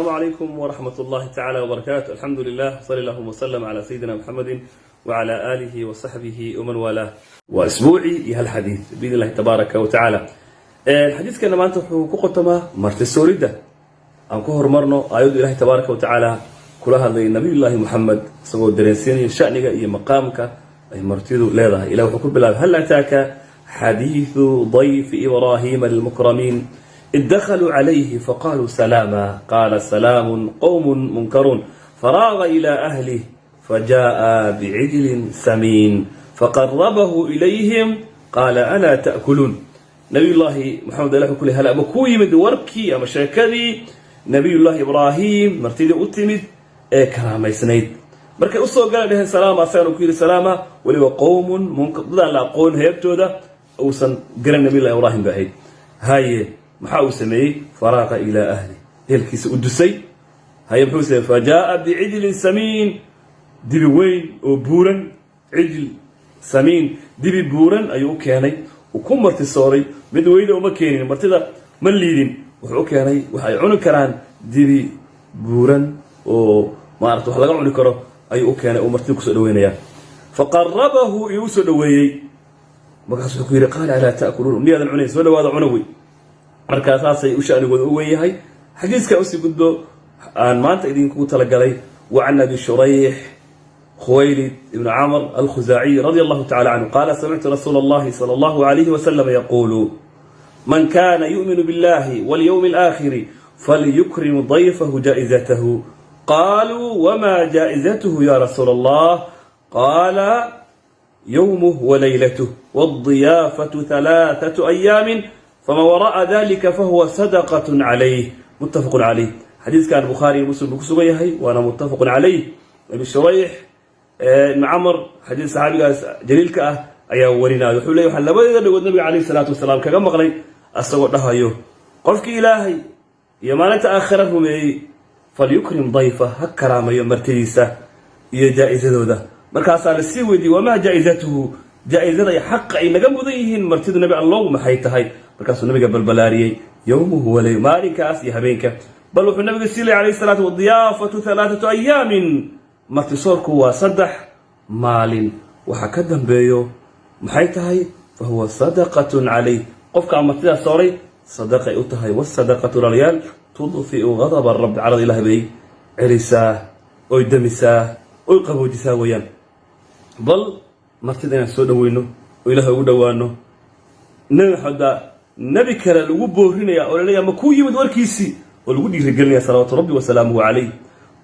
Asalaamu calaykum waraxmat ullahi tacaala wabarakaatu. Alxamdu lilah, sali allahuma wasalam calaa sayidina Muxamedin wacala aalihi wa saxbihi waman waalaah. Waa isbuucii iyo hal xadiid, biidn illahi tabaaraka wa tacaala. Xadiidkeena maanta wuxuu ku qotomaa martisooridda. Aan ku horumarno aayaddu Ilahi tabaaraka wa tacaala kula hadlay Nabiyullaahi Moxamed, isagoo dareensiinaya shaniga iyo maqaamka ay martidu leedahay. Ilah wuxuu ku bilaabay: "Hal ataaka xadiidu dayfi Ibraahiima lilmukramiin id dakhaluu calayhi faqaaluu salaama qaala salaamun qowmun munkaruun faraaga ilaa ahlih fajaءa bicijlin samiin faqarabahu ilayhim qaala alaa ta'kuluun." Nabiyullaahi Maxamed ilah wuxuu ku ley: hal ama kuu yimid warkii ama sheekadii Nabiyullaahi Ibraahim martidii u timid ee karaamaysnayd, markay usoo gala dheheen salaama, asagana ku yidhi salaama, weliba qowmun dadaan la aqoon, heebtooda uusan garan Nabiyullahi Ibraahim ba ahayd. Haye, maxaa uu sameeyey? Faraaqa ilaa ahli, ehelkiisa u dusay. Haye, muxuu sameeyey? Fajaaa bicijlin samiin, dibi weyn oo buuran. Cijl samiin, dibi buuran ayuu u keenay, uu ku martisooray. Mid weyda uma keenin, martida ma liidin. Wuxuu u keenay wax ay cuni karaan, dibi buuran oo maarata wax laga cuni karo ayuu u keenay, uu martida kusoo dhaweynaya. Faqarabahu, iyu usoo dhaweeyey. Markaas wuxuu ku yidhi: qaala alaa ta'kuluun, miyaadan cunayn? Soo dhawaada, cuna wey. Markaa saasay u sha'nigooda u wen yahay. Xadiiskan usii gudbo aan maanta idinkugu talagalay. Wa can Abi Shurayx Khuwaylid ibn Camr Alkhusaaciy radia allahu tacala canhu qaala: samictu rasuula allahi sala allahu alayhi wasalam yaquulu: man kana yu'minu biاllahi walyawmi alaakhiri falyukrim dayfahu jaa'izatahu. Qaluu: wma jaa'izatuhu ya rasuula allah? Qaala: yowmuh walaylatuh, wاldiyaafatu halaaثatu ayaami, faman wara'a dalika fahuwa sadaqat calayh. Muttafaqun calayh. Xadiiskan Bukhaari iyo Muslim buu ku sugan yahay, waana muttafaqun calayh. Abi Shurayx ibn Camr, xadiis saxaabigaas jaliilka ah ayaa warinaayo. Wuxuu leey: waxaan labadeeda dhagood Nabiga calayhi salaatu wasalaam kaga maqlay asagoo dhahayo: qofkii Ilaahay iyo maalinta aakhira rumeeyey, falyukrim dayfa, ha karaamayo martidiisa iyo jaa-isadooda. Markaasaa la sii weydiiyey: wamaa jaa-izatuhu? Jaa-izada iyo xaqa ay naga mudan yihiin martidu, Nabi Allow, maxay tahay? Markaasuu Nabiga balbalaariyey: yowmuhu walay, maalinkaas iyo habeenka. Bal wuxuu Nabiga sii lay alayhi salaatu: wadiyaafatu halaathatu ayaamin, martisoorku waa 3 maalin, waxa ka dambeeyo maxay tahay? Fa huwa sadaqatun calayh. Qofkaa martidaas sooray sadaqay u tahay. Wasadaqatu, lalayaal, tudfiu gadaba rabbi, carada Ilaah bay celisaa oy damisaa oy qaboojisaa weeyaan. Bal martida inaan soo dhaweyno oo Ilaah ugu dhowaano, Nebi Maxamed baa nebi kale lagu boorinaya oo laleeyahay: ma kuu yimid warkiisii? Oo lagu dhiirigelinaya, salawaatu rabbi wasalaamuhu calayh.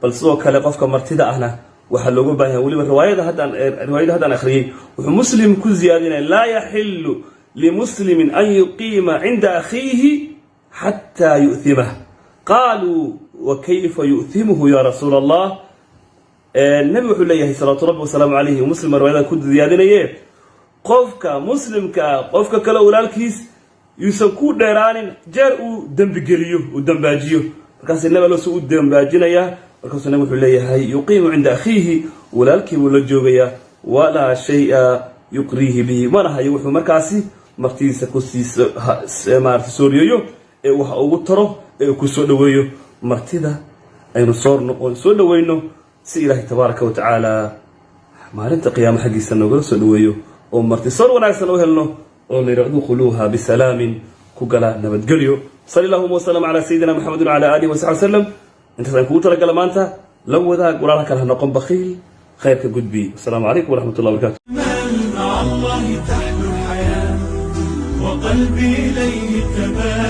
Bal sidoo kale qofka martida ahna waxaa looga baahan yahay, weliba riwaayada haddaan akhriyey wuxuu Muslim ku ziyaadinaya: laa yaxilu limuslimin an yuqiima cinda akhiihi xataa yu'thimah. Qaaluu: wa kayfa yu'thimuhu ya rasuula allah? Nebi wuxuu leeyahay, salawaatu rabbi wasalaamu calayhi, Muslim baa riwaayada ku ziyaadinaye: qofka muslimkaa qofka kale walaalkiis yuusan ku dheeraanin jeer uu dembigeliyo, uu dambaajiyo. Markaas Nabi Allo u dambaajinayaa. Markaasuu nabig wuxuu leeyahay: yuqiimu cinda akhiihi, walaalkii buu la joogayaa, walaa shaya yuqriihi bihi, mana hayo wuxuu markaasi martidiisa ku siiso, maarata sooriyeeyo ee wax ugu taro ee uu ku soo dhoweeyo. Martida aynu soorno oon soo dhoweyno, si Ilaahay tabaaraka wa tacaala maalinta qiyaamo xaggiisa noogala soo dhoweeyo oo martisoor wanaagsan u helno oo la yidhi: udkhuluuha bisalaamin, ku gala nabadgelyo. Sali allahuma wasalam calaa sayidina Maxamedin wacala aalihi wasaxbi wasalam. Intaas aan kugu talagala maanta la wadaag walaalaha kale, ha noqon bakhiil, khayrka gudbi. Wasalaamu calaykum waraxmat ullah barkatu. مع الله تحلو الحياة، وقلبي إليه تبادر.